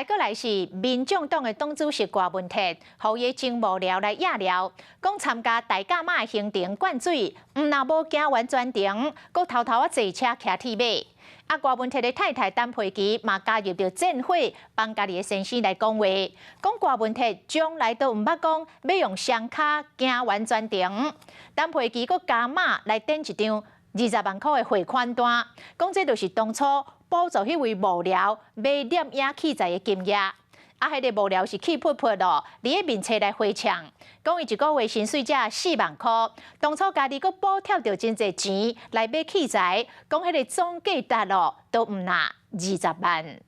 來閣來是民眾黨的黨主席郭文鐵，予伊前幕僚來掖料，講參加大甲媽的行程灌水，毋但無行完全程，閣偷偷仔坐車騎鐵馬。啊，郭文鐵的太太陳佩琪嘛加入著戰火，幫家己的先生來講話，講郭文鐵從來都毋捌講欲用雙跤行完全程。陳佩琪閣加碼來頂一張20萬箍的匯款單，講這就是當初補助彼位幕僚買攝影器材的金額。啊，彼個幕僚是氣噗噗囉，佇咧面冊來回嗆，講伊一個月薪水才4萬箍，當初家己閣補貼著真濟錢來買器材，講彼個總價值囉都毋若20萬。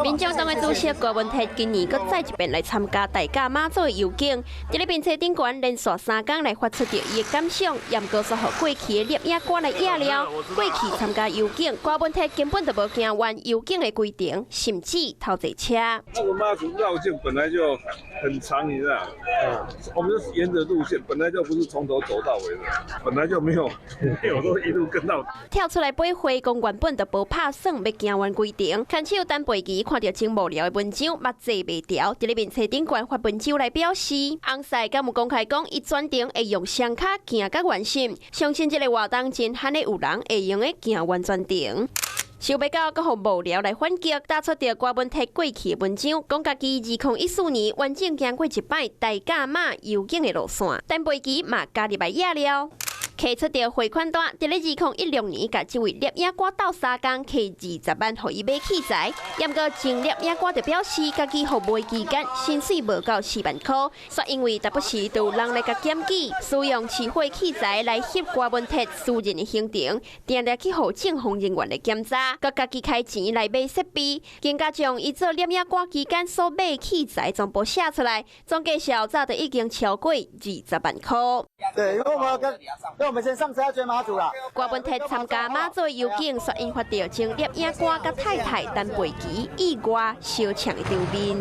民眾黨的主席郭文鐵今年閣再一遍來參加大甲媽祖的遊行，佇咧面冊頂懸連續3工來發出著伊的感想，毋過煞予過去的攝影官來掖料。過去參加遊行，郭文鐵根本就無行完遊行的規程，甚至偷坐車。那個媽祖繞境本來就很長，你知道？我們就沿着路線，本來就不是從頭走到尾的，本來就沒有，沒有說一路跟到。跳出來掰話，講原本就無拍算欲行完規程，牽手陳佩琪看著前幕僚的文章，目濟袂牢，佇咧面冊頂懸發文章來表示，翁婿敢有公開講，伊全程會用雙跤行甲圓心，相信這個活動真罕會有人會用得行完全程。想欲到，閣予幕僚來反擊，打出著郭文鐵過去的文章，講家己2014年完整行過一擺大甲媽遊行的路線，陳佩琪嘛加入來掖料。提出著匯款單，佇咧2016年，共這位攝影官鬥相共，提20萬予伊買器材。毋過前攝影官就表示，家己服務期間薪水無夠4萬箍，煞因為時不時都有人來共檢舉，使用飼火器材來翕郭文鐵私人的行程，定定去予政風人員來檢查，閣家己開錢來買設備，更加將伊做攝影官期間所買器材全部寫出來，總計數早就已經超過20萬箍。對，因為我們跟，因為我們先上車要追媽祖啦。郭文鐵參加媽祖遊行，煞引發著前攝影官佮太太陳佩琪意外相嗆的場面。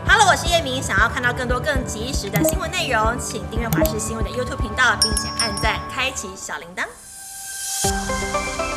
Hello，我是葉明，想要看到更多更及時的新聞內容，請訂閱華視新聞的 YouTube 頻道，並且按讚，開啟小鈴鐺。